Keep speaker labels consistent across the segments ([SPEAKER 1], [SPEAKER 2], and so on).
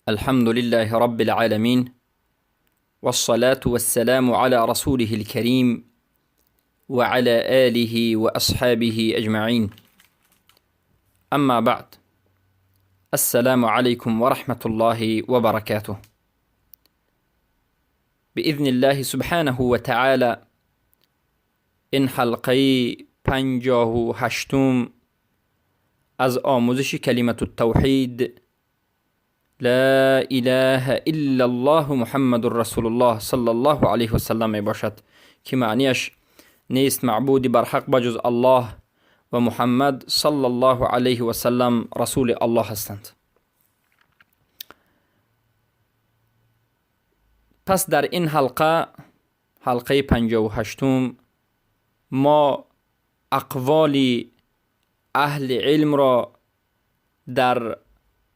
[SPEAKER 1] الحمد لله رب العالمين، والصلاة والسلام على رسوله الكريم وعلى آله وأصحابه أجمعين. أما بعد، السلام عليكم ورحمة الله وبركاته. بإذن الله سبحانه وتعالى این حلقه 58 از آموزش کلمة التوحید لا اله الا الله محمد رسول الله صلی الله علیه و سلم می باشد که معنیش نیست معبود برحق بجز الله و محمد صلی الله علیه و سلم رسول الله هستند. پس در این حلقه، حلقه 58، ما اقوال اهل علم را در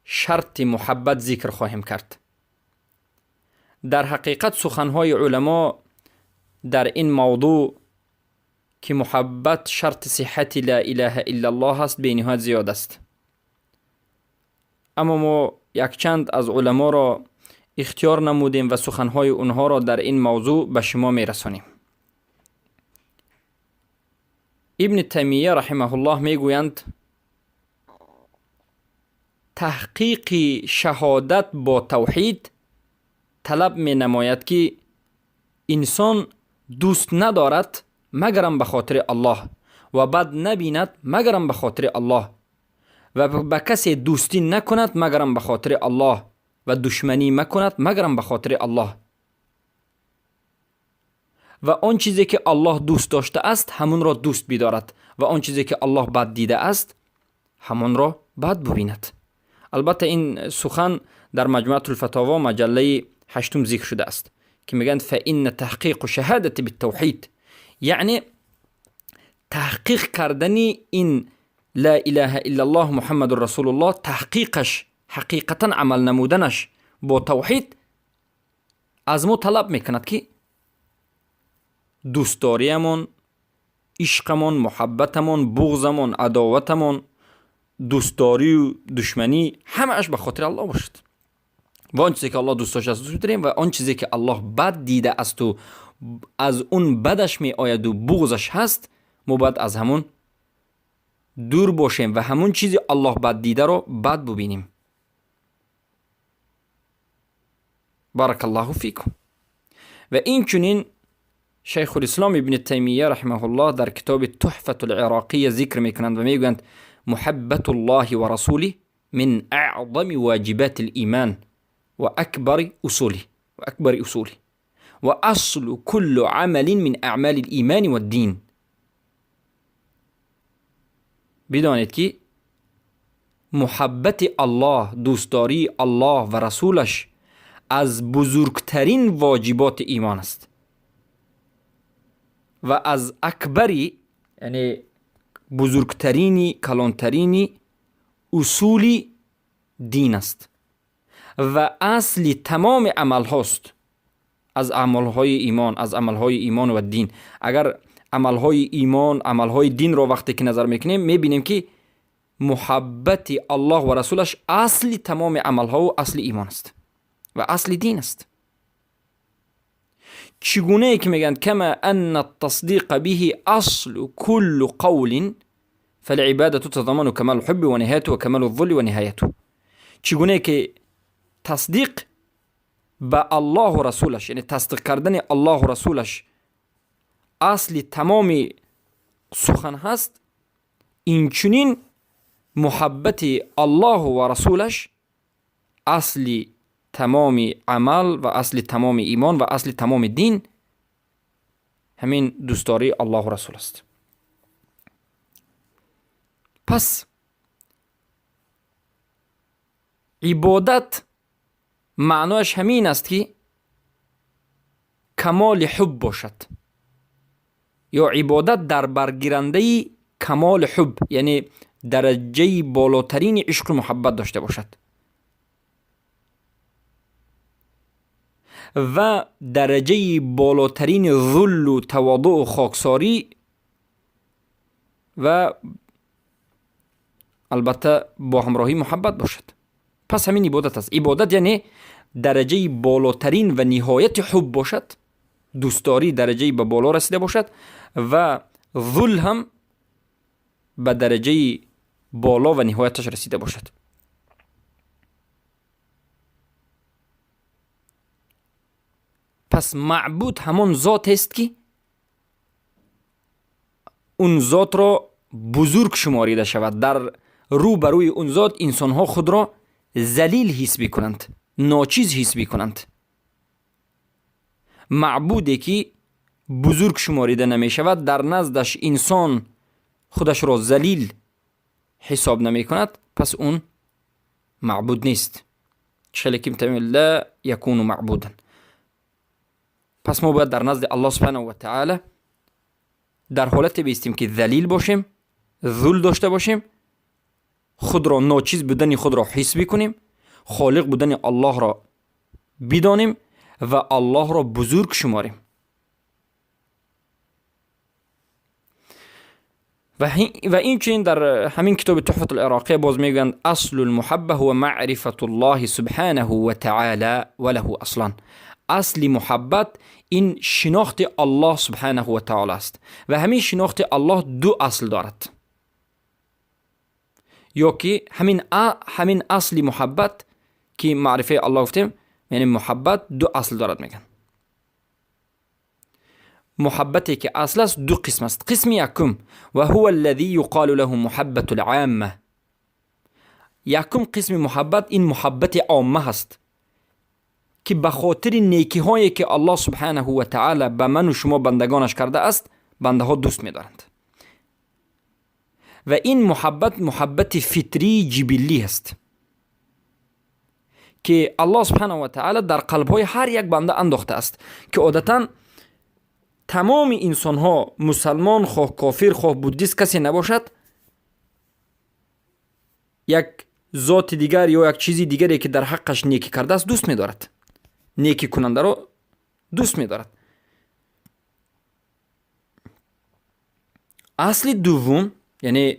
[SPEAKER 1] شرط محبت ذکر خواهیم کرد. در حقیقت سخنهای علما در این موضوع که محبت شرط صحت لا اله الا الله است به نهایت زیاد است. اما ما یک چند از علما را اختیار نمودیم و سخنهای اونها را در این موضوع به شما میرسانیم. ابن تیمیه رحمه الله میگویند تحقیق شهادت با توحید طلب می نماید که انسان دوست ندارد مگرم به خاطر الله و بد نبیند مگرم به خاطر الله و به کسی دوستی نکند مگرم به خاطر الله و دشمنی مکند مگرم به خاطر الله و آن چیزی که الله دوست داشته است همون را دوست بدارد و آن چیزی که الله بد دیده است همون را بد ببیند. البته این سخن در مجموعة الفتاوا مجله 8 ذکر شده است که میگن فإن تحقیق شهادت بالتوحید، یعنی تحقیق کردن این لا اله الا الله محمد رسول الله، تحقیقش حقیقتا عمل نمودنش با توحید از ما طلب میکند که دوستداریمان، عشقمان، محبتمان، بغضمان، عداوتمان، دوستداری و دشمنی همه‌اش به خاطر الله باشد و آن چیزی که الله دوست داشته است دوست بداریم و آن چیزی که الله بد دیده است و از اون بدش می آید و بغضش هست ما باید از همون دور باشیم و همون چیزی الله بد دیده رو بد ببینیم. بارک الله فیکم. و این چنین شیخ الاسلام ابن تیمیه رحمه الله در کتاب تحفة العراقیه ذکر میکنند و میگویند محبت الله و رسوله من اعظم واجبات الایمان و اکبر اصوله و اکبر اصوله و اصل كل عمل من اعمال الایمان و الدین. بدانید که محبت الله، دوستداری الله و رسولش از بزرگترین واجبات ایمان است و از اکبری، یعنی بزرگترینی، کلانترینی اصول دین است و اصل تمام عمل هاست از عملهای ایمان، از عملهای ایمان و دین. اگر عملهای ایمان، عملهای دین را وقتی که نظر میکنیم میبینیم که محبت الله و رسولش اصل تمام عملها و اصل ایمان است و اصل دین است. چگونه که میگن کما ان التصدیق به اصل كل قول فالعبادة تتضمن کمال الحب و نهایته و کمال الذل و نهایته. چگونه که تصدیق به الله و رسولش، یعنی تصدیق کردن الله و رسولش اصل تمام سخن هست، این چنین محبت الله و رسولش اصل تمام عمل و اصل تمام ایمان و اصل تمام دین همین دوستداری الله و رسول است. پس عبادت معنایش همین است که کمال حب باشد، یا عبادت در برگیرنده کمال حب، یعنی درجه بالاترین عشق و محبت داشته باشد و درجه بالاترین ذل و تواضع و خاکساری و البته با همراهی محبت باشد. پس همین عبادت است. عبادت یعنی درجه بالاترین و نهایت حب باشد، دوستداری درجه به بالا رسیده باشد و ذل هم به درجه بالا و نهایتش رسیده باشد. پس معبود همان ذات است که اون ذات را بزرگ شماریده شود. در روبروی اون ذات انسانها خود را ذلیل حس بکنند، ناچیز حس بکنند. معبودی که بزرگ شماریده نمی شود، در نزدش انسان خودش را ذلیل حساب نمی کند، پس اون معبود نیست. چه لا یکون معبودا. پس ما باید در نزد الله سبحانه و تعالی در حالت بیستیم که ذلیل باشیم، ذل داشته باشیم، خود را ناچیز بودن خود را حس بکنیم، خالق بودن الله را بدانیم و الله را بزرگ شماریم. و این چنین در همین کتاب تحفة العراقیه باز میگویند اصل المحبه هو معرفة الله سبحانه و تعالی وله اصلا. اصل محبت این شناخت الله سبحانه و تعالی است و همین شناخت الله دو اصل دارد، یا که همین اصل محبت که معرفه الله گفتیم، یعنی محبت دو اصل دارد. میگن محبتی که اصل است دو قسم است. قسم یکم و هو الذي يقال له محبت العامه. یکم قسم محبت این محبت عامه است که به خاطر نیکی هایی که الله سبحانه و تعالی به من و شما بندگانش کرده است، بنده ها دوست می‌دارند. و این محبت محبت فطری جبلی است که الله سبحانه و تعالی در قلب های هر یک بنده انداخته است، که عادتا تمام انسان ها، مسلمان خواه کافر خواه بودیست کسی نباشد، یک ذات دیگر یا یک چیزی دیگری که در حقش نیکی کرده است دوست می‌دارد، نیکی کننده را دوست می‌دارد. اصل دوم یعنی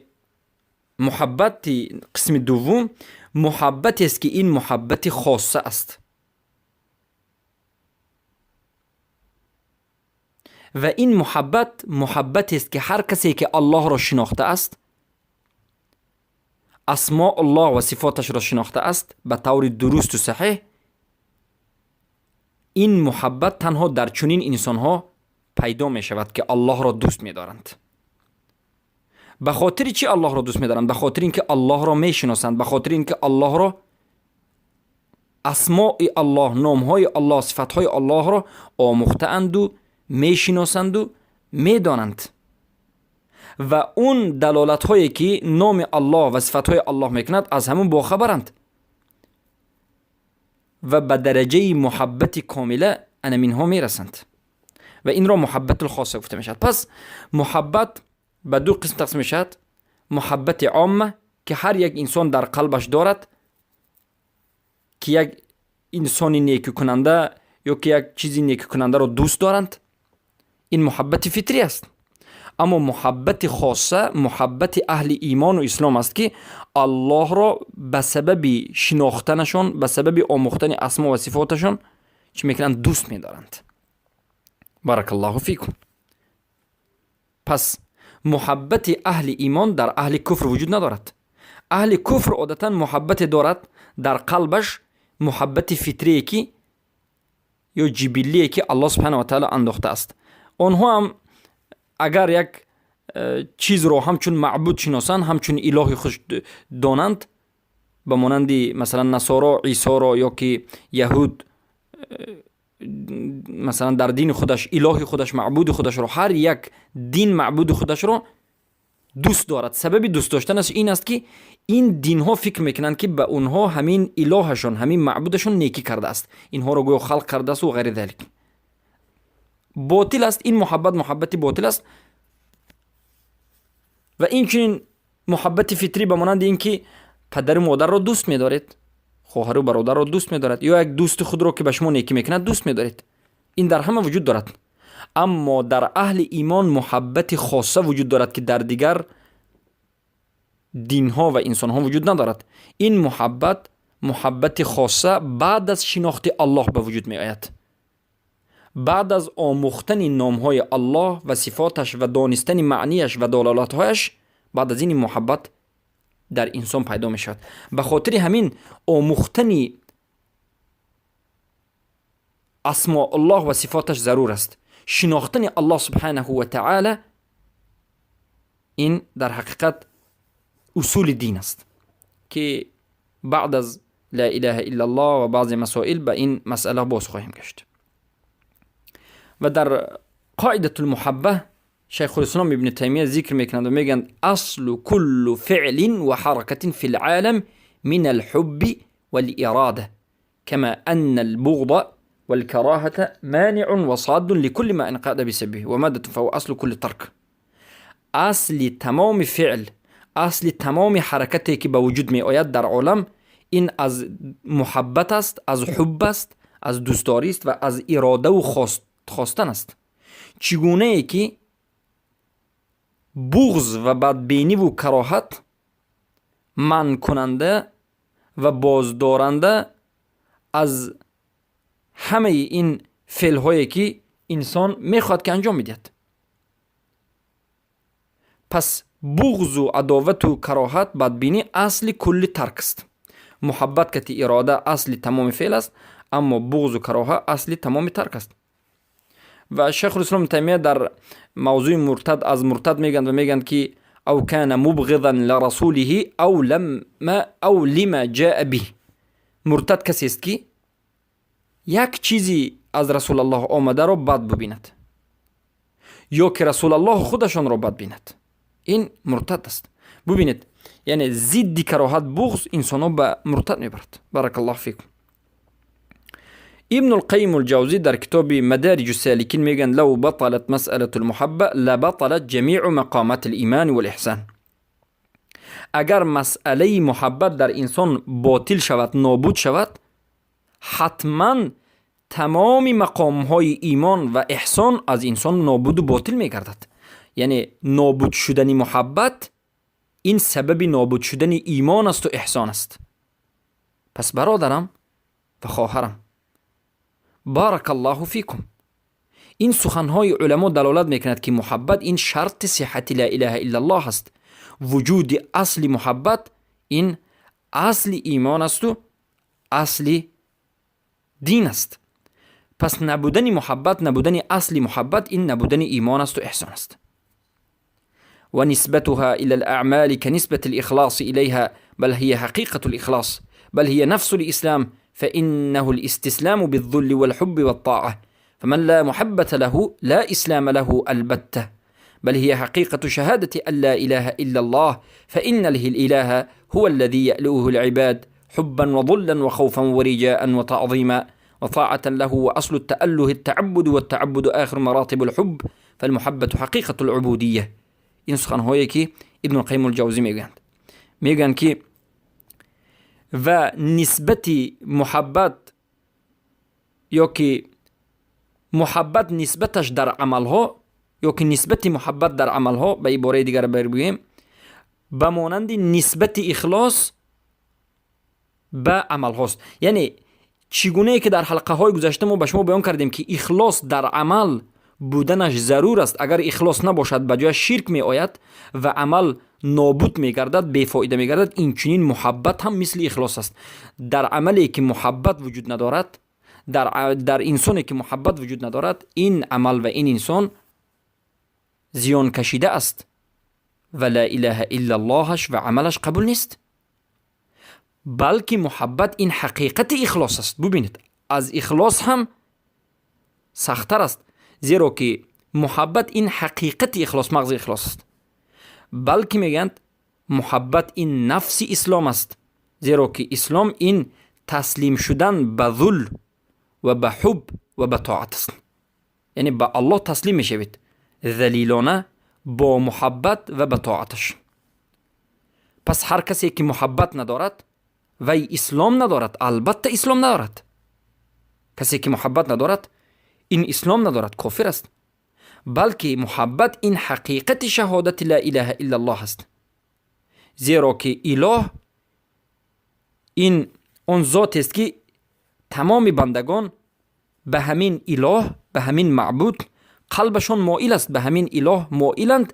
[SPEAKER 1] محبت قسم دوم محبت است که این محبت خاصه است و این محبت محبت است که هر کسی که الله را شناخته است، اسماء الله و صفاتش را شناخته است به طور درست و صحیح، این محبت تنها در چنین انسانها پیدا می شود که الله را دوست می دارند. به خاطر چی الله را دوست می دارند؟ به خاطر اینکه الله را می شناسند، به خاطر اینکه الله را، اسماء الله، نامهای الله، صفتهای الله را آموخته اند و می شناسند و می دانند و اون دلالت هایی که نام الله و صفتهای الله میکند از همون باخبرند و به درجه محبت کامله انمینها میرسند و این را محبت الخاصه گفته میشود. پس محبت به دو قسم تقسیم میشود: محبت عامه که هر یک انسان در قلبش دارد، که یک انسان نیکی کننده یا که یک چیزی نیکی کننده را دوست دارند، این محبت فطری است. اما محبت خاصه محبت اهل ایمان و اسلام است که الله را به سبب شناختنشان، به سبب آموختن اسما و صفاتشان چی میکنند؟ دوست میدارند. بارک الله فیکم. پس محبت اهل ایمان در اهل کفر وجود ندارد. اهل کفر عادتا محبت دارد در قلبش، محبت فطری که یا جبلی که الله سبحانه و تعالی انداخته است. آنها هم اگر یک چیز رو همچون معبود شناسند، همچون اله خود دانند، به مانند مثلا نصارا عیسی را یا که یهود مثلا در دین خودش اله خودش معبود خودش رو، هر یک دین معبود خودش رو دوست دارد. سبب دوست داشتنش این است که این دین ها فکر میکنند که به اونها همین الهشون، همین معبودشون نیکی کرده است، اینها رو گویا خلق کرده است و غیر ذلک. باطل است این محبت، محبت باطل است. و این چنین محبت فطری به مانند اینکه پدر و مادر رو دوست می‌دارید، خواهر و برادر رو دوست می‌دارد، یا یک دوست خود رو که به شما نیکی میکند دوست می‌دارید، این در همه وجود دارد. اما در اهل ایمان محبت خاصه وجود دارد که در دیگر دینها و انسانها وجود ندارد. این محبت محبت خاصه بعد از شناخت الله به وجود می آید. بعد از آموختن نامهای الله و صفاتش و دانستن معنیش و دلالتهایش، بعد از این محبت در انسان پیدا می شود. به خاطر همین آموختن اسماء الله و صفاتش ضرور است. شناختن الله سبحانه و تعالی این در حقیقت اصول دین است که بعد از لا اله الا الله و بعضی مسائل به این مسئله باز خواهیم گشت. و در قاعدة المحبه شیخ الاسلام ابن تیمیه ذکر میکنند و میگند اصل كل فعل و حرکت فی العالم من الحب والإرادة كما أن البغض والكراهة مانع وصاد لكل ما انقاد بسببه ومادة فهو اصل كل ترک. اصل تمام فعل، اصل تمام حرکتی که به وجود می آید در عالم، این از محبت است، از حب است، از دوستداری است و از اراده و خواستن است. چگونه ای که بغض و بدبینی و کراهت منع کننده و بازدارنده از همه این فعل هایی که انسان میخواد که انجام میدهد. پس بغض و عداوت و کراهت، بدبینی اصل کل ترک است. محبت که اراده اصل تمام فعل است، اما بغض و کراهت اصل تمام ترک است. و شیخ الاسلام تیمیه در موضوع مرتد از مرتد میگند و میگند که او کان مبغضا لرسوله او لما او لما جاء به. مرتد کسی است که یک چیزی از رسول الله آمده را بد ببیند یا که رسول الله خودشان را بد بیند، این مرتد است. ببینید، یعنی ضد کراهت بغض انسانو به مرتد میبرد. بارک الله فیکم. ابن القیم الجوزی در کتاب مدارج السالکین میگن لو بطلت مسئله المحبه لبطلت جمیع مقامات الایمان والاحسان. اگر مسئله محبت در انسان باطل شود، نابود شود، حتما تمام مقام های ایمان و احسان از انسان نابود و باطل میگردد. یعنی نابود شدن محبت این سبب نابود شدن ایمان است و احسان است. پس برادرم و خواهرم، بارک الله فیکم، این سخنهای علما دلالت میکند که محبت این شرط صحت لا اله الا الله است. وجود اصل محبت این اصل ایمان است و اصل دین است. پس نبودن محبت، نبودن اصل محبت، این نبودن ایمان است و احسان است. ونسبتها إلى الأعمال كنسبة الإخلاص إليها، بل هي حقيقة الإخلاص، بل هي نفس الإسلام، فإنه الاستسلام بالذل والحب والطاعة، فمن لا محبة له لا إسلام له البتة، بل هي حقيقة شهادة أن لا إله إلا الله، فإن الإله هو الذي يألوه العباد حبا وظلا وخوفا ورجاء وتعظيما وطاعة له، وأصل التأله التعبد، والتعبد آخر مراتب الحب، فالمحبة حقيقة العبودية. این سخنهایی که ابن القیم الجوزی میگن که و نسبت محبت یا که محبت نسبتش در عملها یا که نسبت محبت در عملها به عباره دیگر بگوییم به مانند نسبت اخلاص به عمل هاست. یعنی چگونه که در حلقه های گذشته ما به شما بیان کردیم که اخلاص در عمل بودنش ضرور است. اگر اخلاص نباشد به جای شرک می آید و عمل نابود می گردد، بی‌فایده می گردد. این چنین محبت هم مثل اخلاص است. در عملی که محبت وجود ندارد، در انسانی که محبت وجود ندارد، این عمل و این انسان زیان کشیده است و لا اله الا اللهش و عملش قبول نیست. بلکه محبت این حقیقت اخلاص است. ببینید از اخلاص هم سخت‌تر است، زیرا که محبت این حقیقت اخلاص، مغز اخلاص است. بلکه میگند محبت این نفس اسلام است، زیرا که اسلام این تسلیم شدن به ذل و به حب و به طاعت است. یعنی به الله تسلیم میشوید ذلیلانه با محبت و به طاعتش. پس هر کسی که محبت ندارد وی اسلام ندارد، البته اسلام ندارد. کسی که محبت ندارد این اسلام ندارد، کافر است. بلکه محبت این حقیقت شهادت لا اله الا الله است، زیرا که اله این Он зотест, ки тамоми бандагон ба ҳамин илоҳ, ба ҳамин маъбуд қалбашон моил аст, ба ҳамин илоҳ моиланд.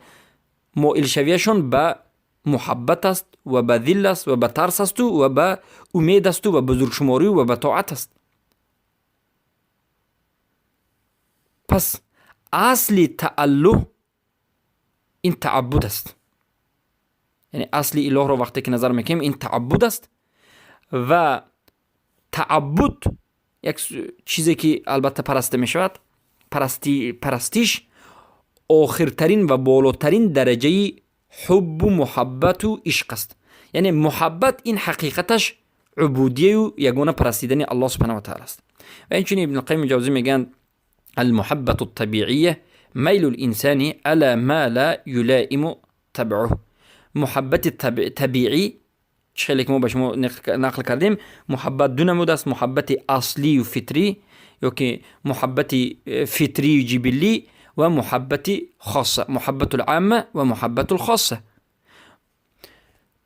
[SPEAKER 1] Моилшавияшон ба муҳаббат аст ва ба зилл аст ва ба тарс асту ва ба умед асту ва бузургшуморӣ ва ба тоат аст. Пас асли тааллуҳ ин тааббуд аст. Яъне асли илоҳро вақте ки назар мекунем, ин тааббуд аст ва тааббуд як чизе ки албатта параста мешавад, парастиш охиртарин ва болотарин дараҷаи ҳуббу муҳаббату ишқ аст. Яъне муҳаббат ин ҳақиқаташ убудияю ягона парастидани Аллоҳ субҳанаҳу ва таъала аст. Ва инчунин Ибн Қайим Ҷавзӣ мегӯянд: المحبة الطبيعية ميل الإنسان على ما لا يلائم طبعه. محبت طبیعی خیلی که ما به شما نقل کردیم، محبت دو نمود است: محبت اصلی و فطری یا که محبت فطری و جبلی و محبت خاصه، محبت العامه و محبت الخاصه.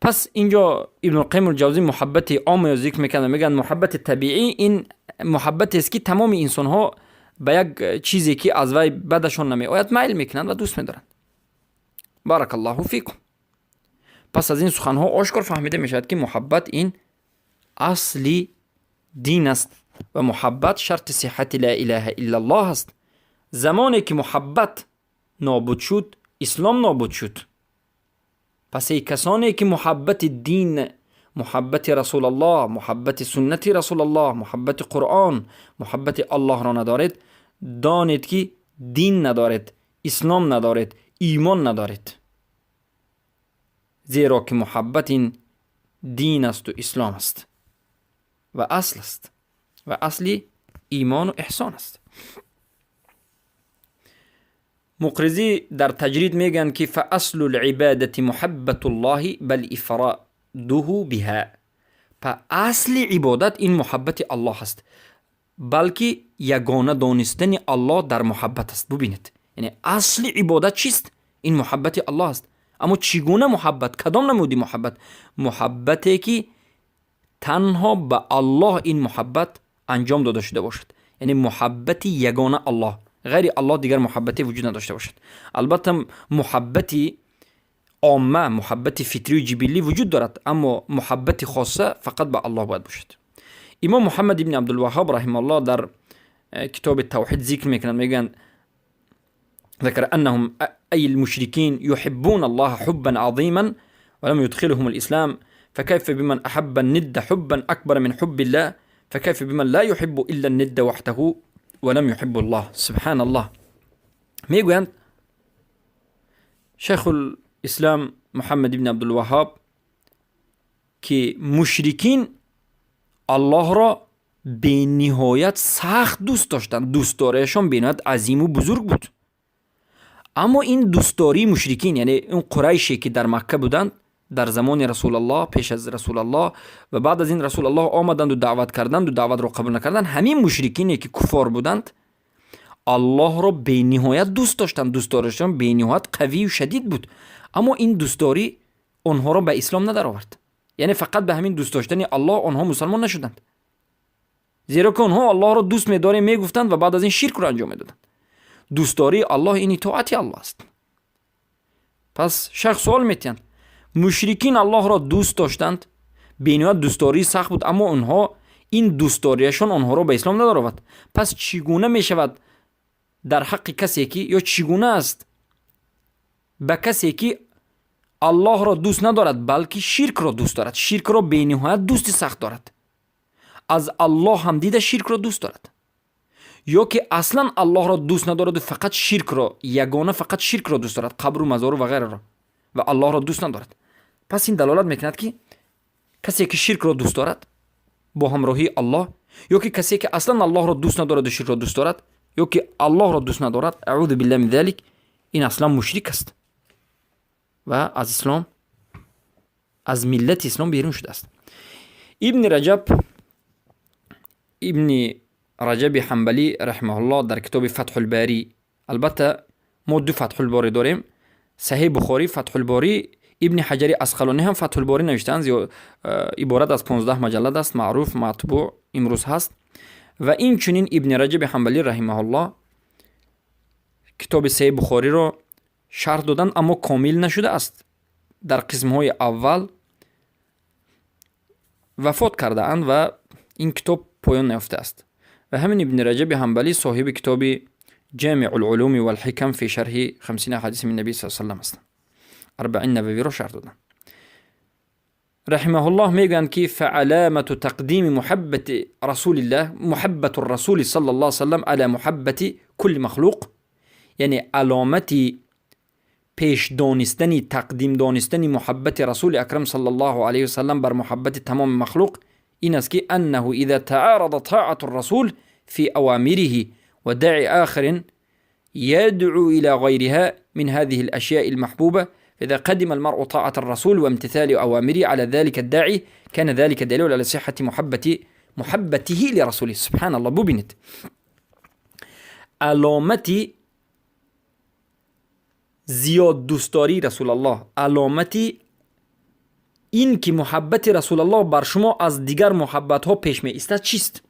[SPEAKER 1] پس اینجا ابن القیم الجوزی محبت عام رو ذکر میکنه، میگن محبت طبیعی این محبت است که تمام انسان ها به یک چیزی که از وی بدشان نمی آید میل میکنند و دوست میدارند. بارک الله فیکم. پس از این سخنها آشکار فهمیده میشود که محبت این اصلی دین است و محبت شرط صحت لا اله الا الله است. زمانی که محبت نابود شد، اسلام نابود شد. پس ای کسانی که محبت دین، محبت رسول الله، محبت سنت رسول الله، محبت قرآن، محبت الله را ندارید، دانید که دین ندارید، اسلام ندارید، ایمان ندارید. زیرا که محبت این دین است و اسلام است و اصل است و اصلی ایمان و احسان است. مقرزی در تجرید میگن که فاصل العبادة محبت الله بل افراده بها. اصل عبادت این محبت الله است، بلکه یگانه دانستن الله در محبت است. ببینید، یعنی اصل عبادت چیست؟ این محبت الله است. اما چگونه محبت؟ کدام نمودی محبت؟ محبتی که تنها به الله این محبت انجام داده شده باشد، یعنی محبت یگانه الله، غیر الله دیگر محبتی وجود نداشته باشد. البته محبت عامه، محبت فطری و جبلی وجود دارد، اما محبت خاصه فقط به الله باید باشد. امام محمد ابن عبدالوهاب رحمه الله در کتاب توحید ذکر میکنند، میگن ذكر أنهم أي المشركين يحبون الله حبا عظيما ولم يدخلهم الإسلام، فكيف بمن أحب الند حبا أكبر من حب الله، فكيف بمن لا يحب إلا الند وحده ولم يحب الله. سبحان الله. میگویند شیخ الاسلام محمد بن عبدالوهاب که مشرکین الله را به نهایت سخت دوست داشتند، دوستداریشان به نهایت عظیم و بزرگ بود. اما این دوستداری مشرکین، یعنی اون قریشی که در مکه بودند در زمان رسول الله، پیش از رسول الله و بعد از این رسول الله آمدند و دعوت کردند و دعوت را قبول نکردند، همین مشرکینی که کفار بودند الله را به نهایت دوست داشتند، دوستداریشان به نهایت قوی و شدید بود. اما این دوستداری آنها را به اسلام ندرآورد، یعنی فقط به همین دوست داشتن الله آنها مسلمان نشدند، زیرا که آنها الله را دوست می‌داریم میگفتند و بعد از این شرک را انجام میدادند. دوستداری الله این اطاعت الله است. پس شیخ سوال میتین، مشرکین الله را دوست داشتند، به نهایت دوستداری سخت بود، اما آنها این دوستداریشان آنها را به اسلام ندرآورد. پس چگونه میشود در حق کسی که، یا چگونه است به کسی که الله را دوست ندارد بلکه شرک را دوست دارد، شرک را به نهایت دوستی سخت دارد، از الله هم دیده شرک را دوست دارد، یا که اصلا الله را دوست ندارد و فقط شرک را، یگانه فقط شرک را دوست دارد، قبر و مزار و غیره را، و الله را دوست ندارد. پس این دلالت میکند که کسی که شرک را دوست دارد با همراهی الله، یا که کسی که اصلا الله را دوست ندارد و شرک را دوست دارد، یا که الله را دوست ندارد، اعوذ بالله من ذلک، این اصلا مشرک است و از اسلام، از ملت اسلام بیرون شده است. ابن رجب حنبلی رحمه الله در کتاب فتح الباری، البته ما دو فتح الباری داریم، صحیح بخاری فتح الباری ابن حجر عسقلانی هم فتح الباری نوشتند، عبارت از 15 مجلد است، معروف مطبوع امروز هست. و این چنین ابن رجب حنبلی رحمه الله کتاب صحیح بخاری را شرح دادند، اما کامل نشده است. در قسم‌های اول وفات کرده اند و این کتاب پایان نیافته است. و همین ابن رجب حنبلی صاحب کتاب جامع العلوم والحکم فی شرح 50 حدیث من نبی صلی الله علیه و سلم است. اربعین نووی را شرح دادند. رحمه الله میگن که فعلامة تقدیم محبت رسول الله، محبت الرسول صلی الله علیه وسلم على محبت كل مخلوق، یعنی علامت پیش دانستنی، تقدیم دانستنی محبت رسول اکرم صلی الله علیه وسلم بر محبت تمام مخلوق این است که انه اذا تعارض طاعة الرسول في اوامره وداعي آخر يدعو إلى غيرها من هذه الأشياء المحبوبة، إذا قدم المرء طاعة الرسول وامتثال أوامره على ذلك الداعي كان ذلك دليل على صحة محبته لرسوله. سبحان الله. ببینید علامتی زیاد دوستداری رسول الله، علامتی این که محبت رسول الله بر شما از دیگر محبت ها پیش می ایستد چیست؟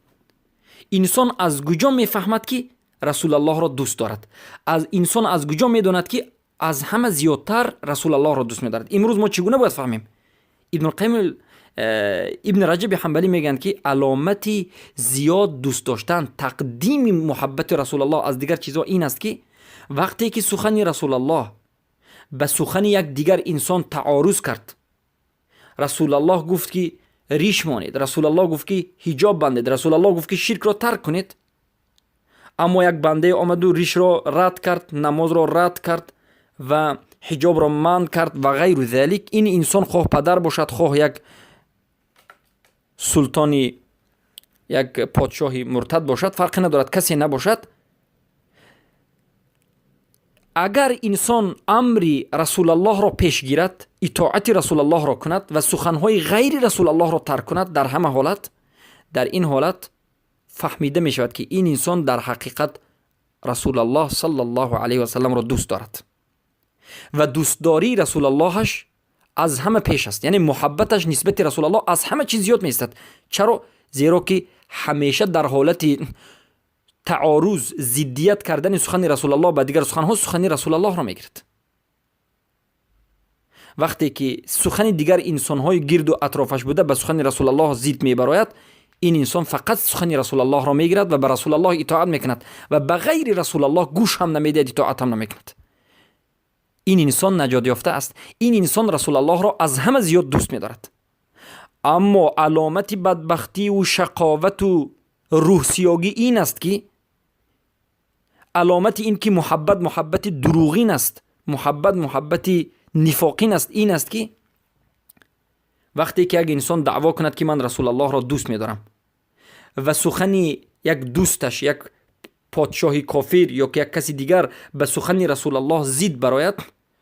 [SPEAKER 1] انسان از کجا میفهمد که رسول الله را دوست دارد؟ از انسان از کجا میداند که از همه زیادتر رسول الله را دوست می‌دارد؟ امروز ما چگونه باید فهمیم؟ ابن القیم، ابن رجب حنبلی میگن که علامت زیاد دوست داشتن، تقدیم محبت رسول الله از دیگر چیزها این است که وقتی که سخن رسول الله به سخن یک دیگر انسان تعارض کرد، رسول الله گفت که ریش مانید، رسول الله گفت که حجاب بندید، رسول الله گفت که شرک را ترک کنید، اما یک بنده آمد و ریش را رد کرد، نماز را رد کرد و حجاب را منع کرد و غیر ذلک، این انسان خواه پدر باشد، خواه یک سلطانی، یک پادشاهی مرتد باشد، فرقی ندارد، کسی نباشد، اگر انسان امری رسول الله را پیش گیرد، اطاعت رسول الله را کند و سخنهای غیر رسول الله را ترک کند، در همه حالت، در این حالت فهمیده می شود که این انسان در حقیقت رسول الله صلی الله علیه و سلم را دوست دارد و دوستداری رسول اللهش از همه پیش است، یعنی محبتش نسبت رسول الله از همه چیز زیاد می ایستد. چرا؟ زیرا که همیشه در حالت تعارض، ضدیت کردن سخن رسول الله با دیگر سخنها، سخن رسول الله را میگیرد. وقتی که سخن دیگر انسانهای گرد و اطرافش بوده به سخن رسول الله ضد میبراید، این انسان فقط سخن رسول الله را میگیرد و به رسول الله اطاعت میکند و به غیر رسول الله گوش هم نمیدهد، اطاعت هم نمیکند. این انسان نجات یافته است. این انسان رسول الله را از همه زیاد دوست میدارد. اما علامت بدبختی و شقاوت و روح سیاگی این است که علامت این که محبت محبت دروغین است، محبت محبت نفاقین است، این است که وقتی که یک انسان دعوا کند که من رسول الله را دوست میدارم و سخن یک دوستش، یک پادشاه کافر یا که یک کسی دیگر به سخن رسول الله ضد براید،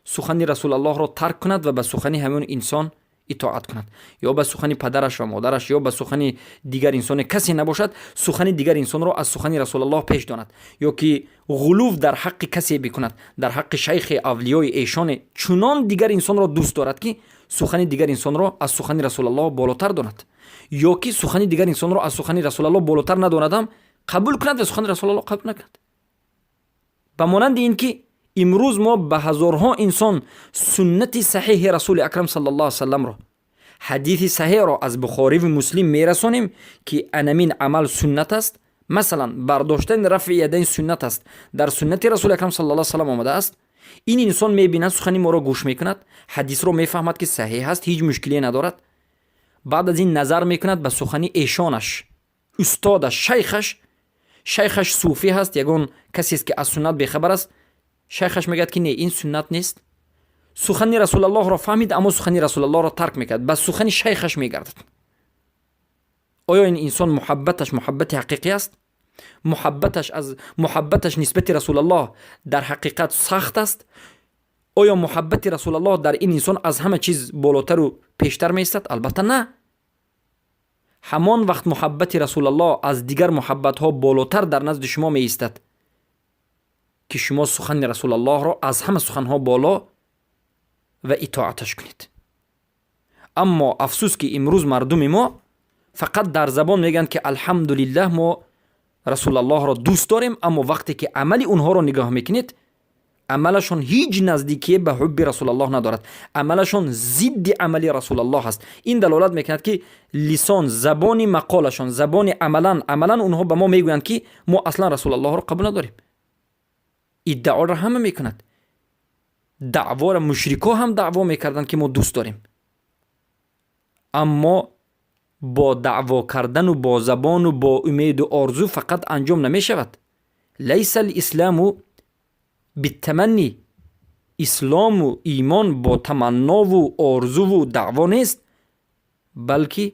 [SPEAKER 1] سخن رسول الله را ترک کند و به سخن همون انسان اطاعت کند، یا به سخن پدرش و مادرش یا به سخن دیگر انسان کسی نباشد، سخن دیگر انسان را از سخن رسول الله پیش داند، یا که غلو در حق کسی بکند، در حق شیخ اولیای ایشان، چنان دیگر انسان را دوست دارد که سخن دیگر انسان را از سخن رسول الله بالاتر داند، یا که سخن دیگر انسان را از سخن رسول الله بالاتر نداندم قبول کند و سخن رسول الله قبول نکند. به مانند اینکه امروز ما به هزارها انسان سنت صحیح رسول اکرم صلی الله علیه وسلم را، حدیث صحیح را از بخاری و مسلم میرسانیم که انمین عمل سنت است. مثلا برداشتن رفع یدین سنت است، در سنت رسول اکرم صلی الله علیه وسلم آمده است. این انسان میبیند سخن ما را گوش میکند، حدیث را میفهمد که صحیح است، هیچ مشکلی ندارد. بعد از این نظر میکند به سخن ایشانش، استادش، شیخش. شیخش صوفی هست، یگان کسی است که از سنت بیخبر است. شیخش میگه که نه، این سنت نیست. سخن رسول الله را فهمید اما سخن رسول الله را ترک میکرد، به سخن شیخش میگردد. آیا این انسان محبتش محبت حقیقی است؟ محبتش از محبتش نسبت رسول الله در حقیقت سخت است؟ آیا محبت رسول الله در این انسان از همه چیز بالاتر و پیشتر میستد؟ البته نه. همان وقت محبت رسول الله از دیگر محبت ها بالاتر در نزد شما می ایستد که شما سخن رسول الله را از همه سخن ها بالا و اطاعتش کنید. اما افسوس که امروز مردم ما فقط در زبان میگن که الحمدلله ما رسول الله را دوست داریم، اما وقتی که عمل اونها را نگاه میکنید عملشون هیچ نزدیکی به حب رسول الله ندارد، عملشون ضد عمل رسول الله است. این دلالت میکند که لسان، زبان مقالشون، زبان عملا اونها به ما میگویند که ما اصلا رسول الله را قبول نداریم. ادعا را همه میکند، دعوا را مشرکا هم دعوا میکردند که ما دوست داریم، اما با دعوا کردن و با زبان و با امید و آرزو فقط انجام نمیشود. لیس الاسلام بالتمنی، اسلام و ایمان با تمنا و آرزو و دعوا نیست، بلکه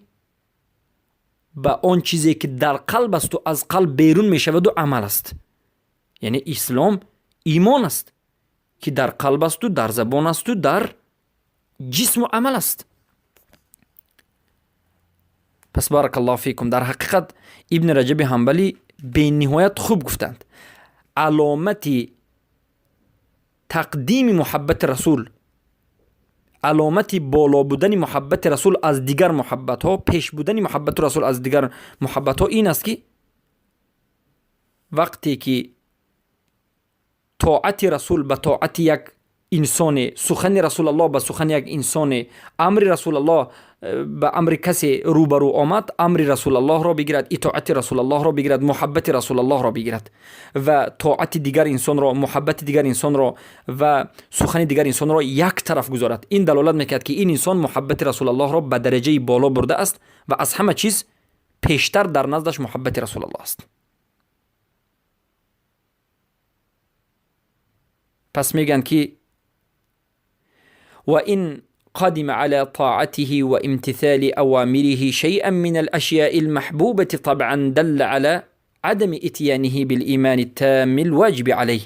[SPEAKER 1] به آن چیزی که در قلب است و از قلب بیرون می شود و عمل است. یعنی اسلام ایمان است که در قلب است و در زبان است و در جسم و عمل است. پس بارک الله فیکم، در حقیقت ابن رجب حنبلی به نهایت خوب گفتند علامت تقدیم محبت رسول، علامت بالا بودن محبت رسول از دیگر محبت ها، پیش بودن محبت رسول از دیگر محبت ها این است که وقتی که طاعت رسول به طاعت یک انسان، سخن رسول الله به سخن یک انسان، امر رسول الله به امر کسی روبرو آمد، امر رسول الله را بگیرد، اطاعت رسول الله را بگیرد، محبت رسول الله را بگیرد و طاعت دیگر انسان را، محبت دیگر انسان را و سخن دیگر انسان را یک طرف گذارد. این دلالت میکرد که این انسان محبت رسول الله را به درجه بالا برده است و از همه چیز پیشتر در نزدش محبت رسول الله است. پس میگن که وإن قدم على طاعته وامتثال أوامره شيئا من الأشياء المحبوبة طبعا دل على عدم اتيانه بالإيمان التام الواجب عليه.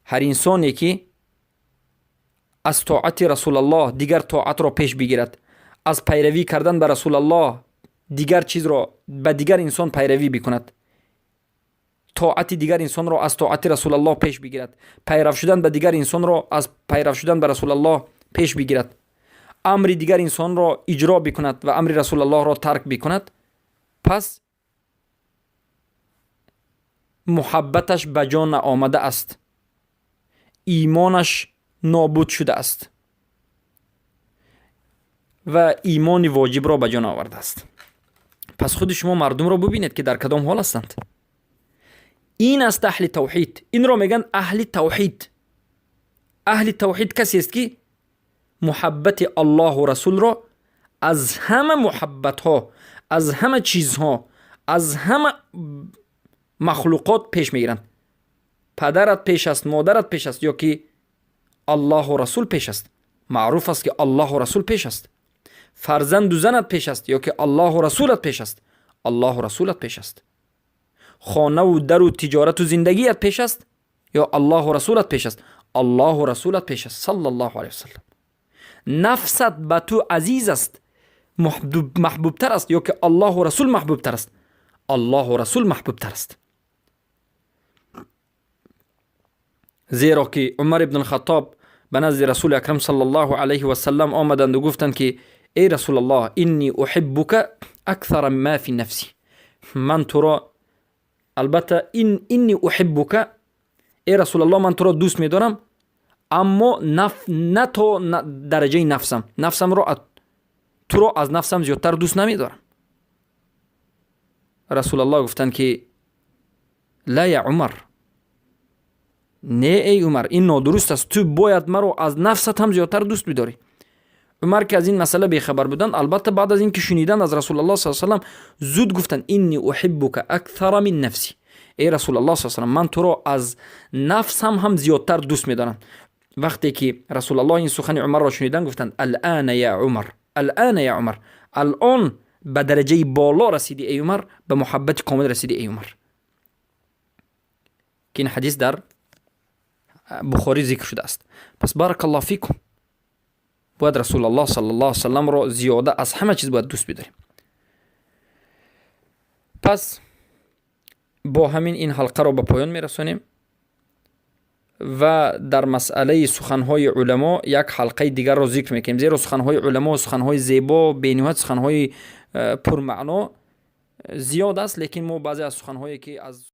[SPEAKER 1] هر انسانی که از طاعت رسول الله دیگر طاعت را پیش بگیرد، از پیروی کردن به رسول الله دیگر چیز را به دیگر انسان پیروی بکند، طاعت دیگر انسان را از طاعت رسول الله پیش بگیرد، پیرو شدن به دیگر انسان را از پیرو شدن به رسول الله پیش بگیرد، امر دیگر انسان را اجرا بکند و امر رسول الله را ترک بکند، پس محبتش به جان آمده است، ایمانش نابود شده است و ایمان واجب را به جان آورده است. پس خود شما مردم را ببینید که در کدام حال هستند. این است اهل توحید. این را میگن اهل توحید. اهل توحید کسی است که محبت الله و رسول را از همه محبت ها، از همه چیزها، از همه مخلوقات پیش میگیرند. پدرت پیش است، مادرت پیش است، یا که الله و رسول پیش است. معروف است که الله و رسول پیش است. فرزند و زنت پیش است، یا که الله و رسولت پیش است. الله و رسولت پیش است. خانه و در و تجارت و زندگیت پیش است، یا الله و رسولت پیش است. الله و رسولت پیش است، صلی الله علیه وسلم. نفست به تو عزیز است، محبوب تر است، یا که الله و رسول محبوب تر است. الله و رسول محبوب تر است. زیرا که عمر ابن الخطاب به نزد رسول اکرم صلی الله علیه و سلم آمدند و گفتند که ای رسول الله، انی احبک اکثر ما فی نفسی. من تو را، البته انی احبک، ای رسول الله من تو را دوست می‌دارم، اما نه تا درجه نفسم، نفسم را تو را از نفسم زیادتر دوست نمی‌دارم. رسول الله گفتند که لا یا عمر، نه ای عمر، این نادرست است، تو باید مرا از نفست هم زیادتر دوست بداری. عمر که از این مسئله بیخبر بودند، البته بعد از اینکه شنیدن از رسول الله صلی الله علیه و سلم زود گفتند انی احبک اکثر من نفسی. ای رسول الله صلی الله علیه و سلم، من تو را از نفسم هم زیادتر دوست می‌دارم. وقتی که رسول الله این سخن عمر را شنیدن گفتند الان یا عمر، الان یا عمر، الان به درجه بالا رسیدی ای عمر، به محبت کامل رسیدی ای عمر. که این حدیث در بخاری ذکر شده است. پس بارک الله فیکم، باید رسول الله صلی الله علیه و سلم را زیاده از همه چیز باید دوست بداریم. پس با همین این حلقه را به پایان میرسانیم. و در مسئله سخنهای علما یک حلقه دیگر را ذکر میکنیم، زیرا سخنهای علما، سخنهای زیبا، بینهایت سخنهای پرمعنا زیاد است، لیکن ما بعضی از سخنهایی که از